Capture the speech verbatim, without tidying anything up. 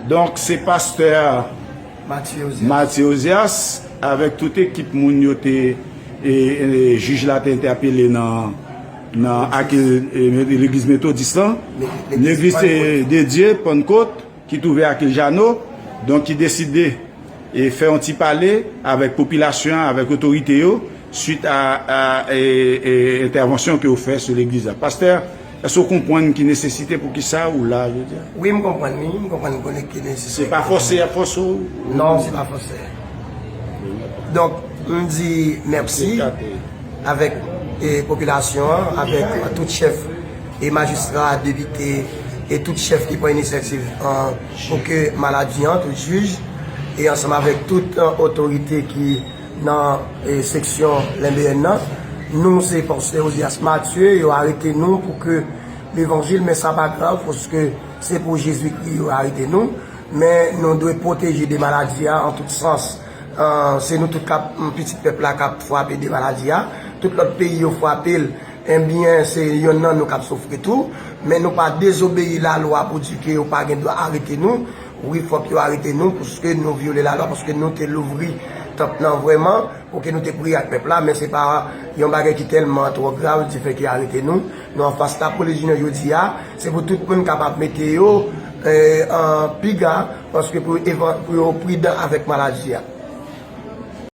Donk, se pastè Matye Ozyas avèk tout ekip moun yo te, e, e, jij la te entèpele nan, nan Akil, e, legliz metodis lan, legliz de Dye Pannkot, ki twouve Akil Jano, donk ki deside e fè yon ti pale avèk popilasyon an, avèk otorite yo, swit a, a, e, e, entèvansyon ke w fè sou legliz la. Pastè, èske w konprann ki nesesite pou ki sa ou la jodi a? Wi, m konprann li, m konprann ki nesesite. Se pa fòse y ap fòse w? Non, se pa fòse. Donk, m di mèsi avèk, e, popilasyon an, avèk tout chèf e majistra, depite, e tout chèf ki pran inisyativ an, pou ke maladi an, tout jij, e ansanm avèk tout, e, otorite ki nan, e, seksyon L M B N nan, nou se pastè Ozyas Matye, yo arete nou pou ke levanjil, men sa pa grav, paske se pou Jezikri yo arete nou, men nou dwe pwoteje de maladi a an tout sans. E, se nou tout k ap, pitit pèp la k ap frape de maladi a. Tout lòt peyi yo frape l, ebyen, se yonn nan nou k ap soufri tou. Men nou pa dezobeyi lalwa pou di ke yo pa gen dwa arete nou. Wi, fòk yo arete nou, paske nou vyole lalwa, paske nou te louvri tanp nan vrèman, pou ke nou te priye ak pèp la, men se pa yon bagay ki tèlman twò grav, di fè ke arete nou. Nou anfas lapolis jounen jodi a, se pou tout moun kapab mete yo, e, an piga, paske pou, evan-, pou yo pridan avèk maladi a.